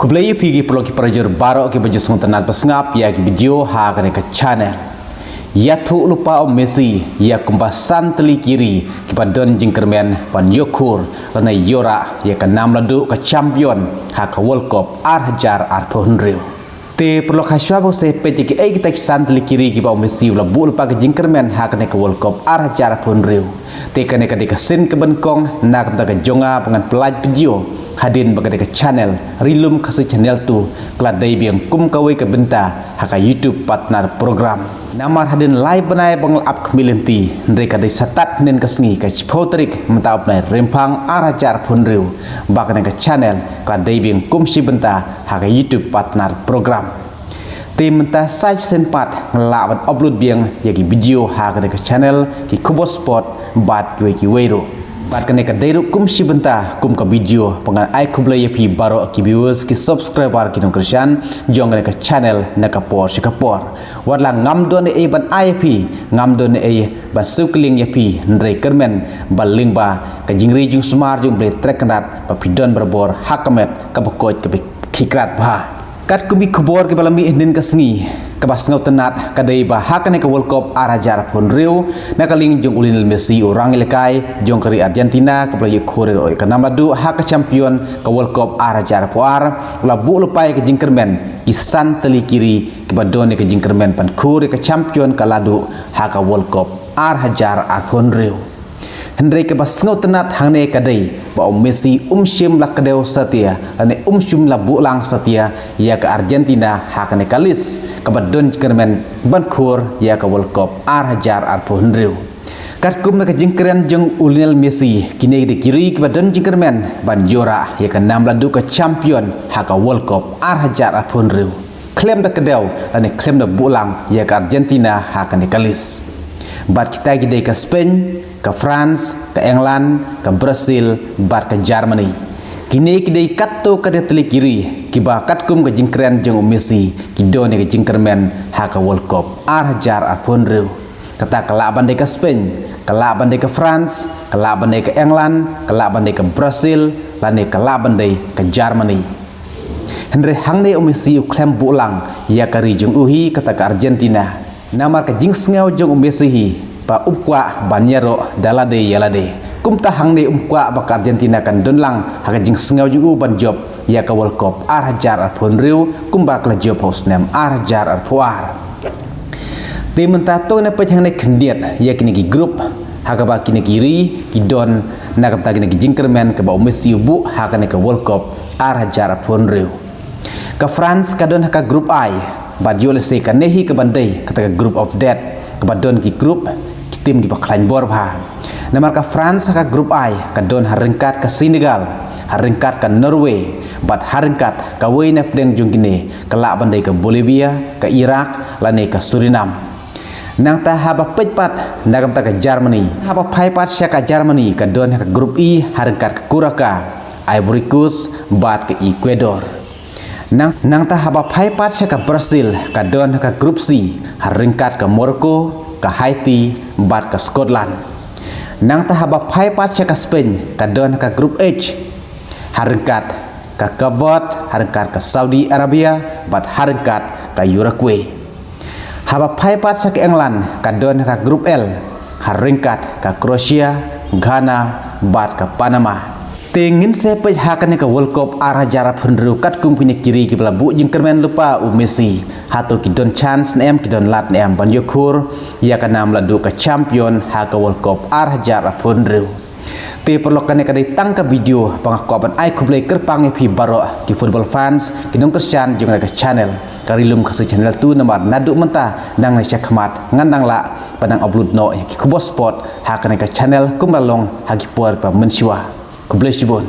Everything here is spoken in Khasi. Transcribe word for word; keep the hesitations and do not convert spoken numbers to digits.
Khublei ïa phi ki paralok ki parajor baroh kiba ju sngewtynnat ba sngap ïa ki video ha kane ka channel. Ïathuh lypa u Messi ïa kumba san tylli ki ri kiba don jingkyrmen ban ïoh khur lane ïoh rah ïa ka nam laduh ka champion ha ka World Cup ar hajar arphew hynriew. Te paralok, ha shuwa ba sa peit ïa kiei kita ki san tylli ki ri kiba u Messi u la buh lypa ka jingkyrmen ha kane ka World Cup ar hajar arphew hynriew. Te kane ka dei ka sien kaba nyngkong na ka bynta ka jong nga ba ngan pynlait video hadien ba kane ka channel Ri Lum Khasi Channel two ka la dei biang kum kawei ka bynta ha ka YouTube Partner Program. Namar hadien lai bnai ba nga la ap khmih lynti, hynrei ka dei sa tad hynnin ka sngi, ka shiphew tarik mynta u bnai Rymphang ar hajar arphew hynriew ba kane ka channel ka la dei biang kum shi bynta ha ka YouTube Partner Program. Te mynta sa shisien pat nga lah ban upload biang ïa ki video ha kane ka channel, ki khubor sport bad kiwei kiwei ruh. Bad kane ka dei ruh kum shi bynta kum ka video ba ngan ai khublei ïa phi baroh ki viewers, ki subscriber, ki nongkyrshan jong kane ka channel na ka por sha ka por. Wat la ngam don ei ei ban ai ïa phi, ngam don ei ei ban siew kylliang ïa phi, hynrei kyrmen ban lyngba ka jingri jingsumar jong U Blei Trai Kynrad ba phi don barabor ha ka met kaba koit kaba khie krat bha. Katkum ki khubor kiba la mih hynnin ka sngi, kaba sngewtynnat ka dei ba ha kane ka World Cup ar hajar arphew hynriew, na ka liang jong u Lionel Messi, u rangïalehkai jong ka ri Argentina kaba la ïoh khur ïa ka nam laduh ha ka champion ka World Cup ar hajar arphew ar, u la buh lypa ïa ka jingkyrmen ki san tylli ki ri kiba don ïa ka jingkyrmen ban khur ïa ka champion ka laduh ha ka World Cup ar hajar arphew hynriew. Hynrei kaba sngewtynnat hangne ka dei ba u Messi um shym la kdew satia lane um shym la buh lang satia ïa ka Argentina ha kane ka list kaba don jingkyrmen ban khur ïa ka World Cup ar hajar arphew hynriew. Katkum na ka jingkren jong u Lionel Messi, kine ki dei ki ri kiba don jingkyrmen ban ïoh rah ïa ka nam laduh ka champion ha ka World Cup ar hajar arphew hynriew. Khlem da kdew lane khlem da buh lang ïa ka Argentina ha kane ka list. Bad kita ki dei ka Spain, ka France, ka England, ka Brazil bad ka Germany. Kine ki dei katto katne tylli ki ri kiba katkum ka jingkren jong u Messi ki don ïa ka jingkyrmen ha ka World Cup ar hajar arphew hynriew. Kata ka lah ban dei ka Spain, ka lah ban dei ka France, ka lah ban dei ka England, ka lah ban dei ka Brazil lane ka lah ban dei ka Germany. Hynrei hangne u Messi u khlem buh lang ïa ka ri jong u hi, kata ka Argentina. Namar ka jingsngew jong u Messi hi ba um kwah ban ïaroh da lade ïa lade. Kumta hangne um kwah ba ka Argentina kan don lang ha ka jingsngew jong u ban jop ïa ka World Cup ar hajar arphew hynriew kumba ka la jop ha u snem ar hajar arphew ar. Te mynta to ngin peit hangne khyndiat ïa kine ki group ha kaba kine ki ri ki don na ka bynta kine ki jingkyrmen kaba u Messi u buh ha kane ka World Cup ar hajar arphew hynriew. Ka France ka don ha ka group I, bad ïoh lehse kane hi kaban dei kata ka group of death, kaba don ki group ki tim kiba khlaiñ bor bha. Namar ka France ha ka group I ka don ha ryngkat ka Senegal, ha ryngkat ka Norway, bad ha ryngkat kawei na pdeng jong kine ka lah ban dei ka Bolivia, ka Iraq lane ka Suriname. Nangta haba peit pat na ka bynta ka Germany, haba phai pat sha ka Germany ka don ha ka group E ha ryngkat ka Curacao, Ivory Coast bad ka Ecuador. Nang, nangta haba phai pat sha ka Brazil ka don ha ka group C ha ryngkat ka Morocco, ka Haiti bad ka Scotland. Nangta haba phai pat sha ka Spain ka don ha ka group H ha ryngkat ka Cape Verde, ha ryngkat ka Saudi Arabia bad ha ryngkat ka Uruguay. Haba phai pat sha ka England ka don ha ka group L ha ryngkat ka Croatia, Ghana bad ka Panama. Te ngin sa peit ha kane ka World Cup ar hajar arphew hynriew katkum kine ki ri kiba la buh jingkyrmen lypa u Messi, hato ki don chance ne em, ki don lad ne em ban ïoh khur ïa ka nam laduh ka champion ha ka World Cup ar hajar arphew hynriew. Te paralok, kane ka dei tang ka video ba nga kwah ban ai khublei kyrpang ïa phi baroh ki football fans, ki nongkyrshan jong kane ka channel ka Ri Lum Khasi Channel two, namar naduh mynta nangne sha khmat ngan nang lah ban nang upload noh ïa ki khubor sport ha kane ka channel kumba long ha ki por ba mynshuwa. Khublei shibun.